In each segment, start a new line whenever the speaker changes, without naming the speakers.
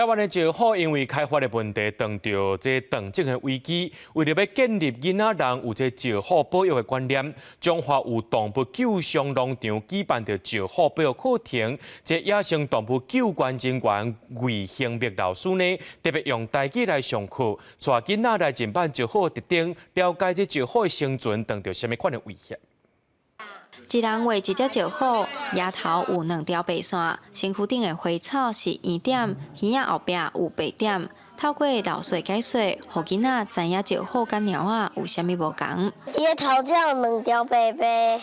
台灣的石虎因為開發的問題，遇著這斷種的危機，為著欲建立囡仔人有這石虎保育的觀念，彰化有動物救傷農場舉辦著石虎保育課程，這野生動物救援人員魏興麥老師呢，特別用台語來上課，帶囡仔來認捌石虎的特徵，了解這石虎的生存遇著啥物款的威脅。
一人畫一隻石虎，額頭有兩條白線，身軀頂的花草是圓點，耳仔後壁有白點。透過老師解說，予囡仔知影石虎佮貓仔有啥物無仝。
伊的頭前有兩條白白，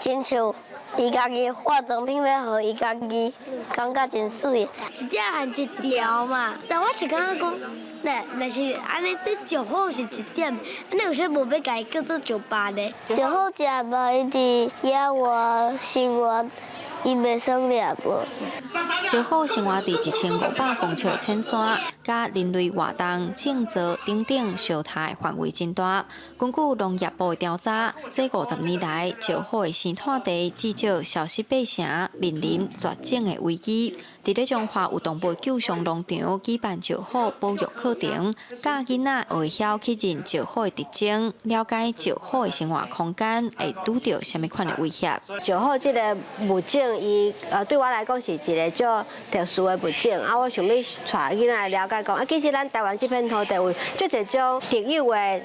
親像伊家己化妝品欲予伊家己，感覺真媠。
一點還一條嘛，但我是感覺講，若若是按呢，這石虎是一點，按呢為啥無欲共伊叫做石斑呢？
石虎食無伊佇野外生活，伊袂耍獵無。
石虎生活佇1500公尺的淺山，佮人類活動、種植等等相疊的範圍真大。根據農業部的調查，這50年來，石虎的生態地至少消失八成，面臨絕種的危機。佇咧彰化有動物救傷農場舉辦石虎保育課程，教囡仔會曉去認石虎的特徵，了解石虎的生活空間會拄著啥物款的威脅。
石虎這个物種，伊對我來講是一个足特殊的物種。啊，我想欲帶囡仔來了解講，啊，其實咱台灣這片土地有足濟種特有的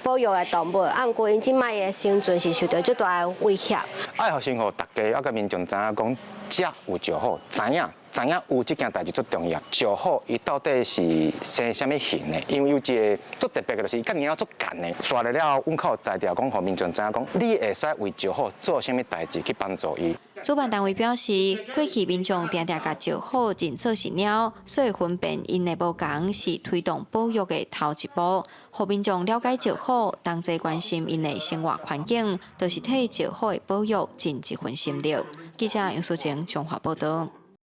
保育的動物，啊，毋過𪜶這擺的生存是受著足大的威脅。
愛予先予大家啊，佮民眾知影講，遮有石虎，知影知影有這件代誌足重要。石虎伊到底是生啥物形的？因為有一个足特別的，就是伊佮貓足仝的。煞來了後，阮較有才調講，予民眾知影講，你會使為石虎做啥物代誌去幫助伊。
主辦單位表示，過去民眾定定共石虎認做是貓，所以分辨𪜶的無仝是推動保育的頭一步，予民眾了解石虎，同齊關心𪜶的生活環境，就是替石虎的保育盡一份心力。記者楊淑靜彰化報導。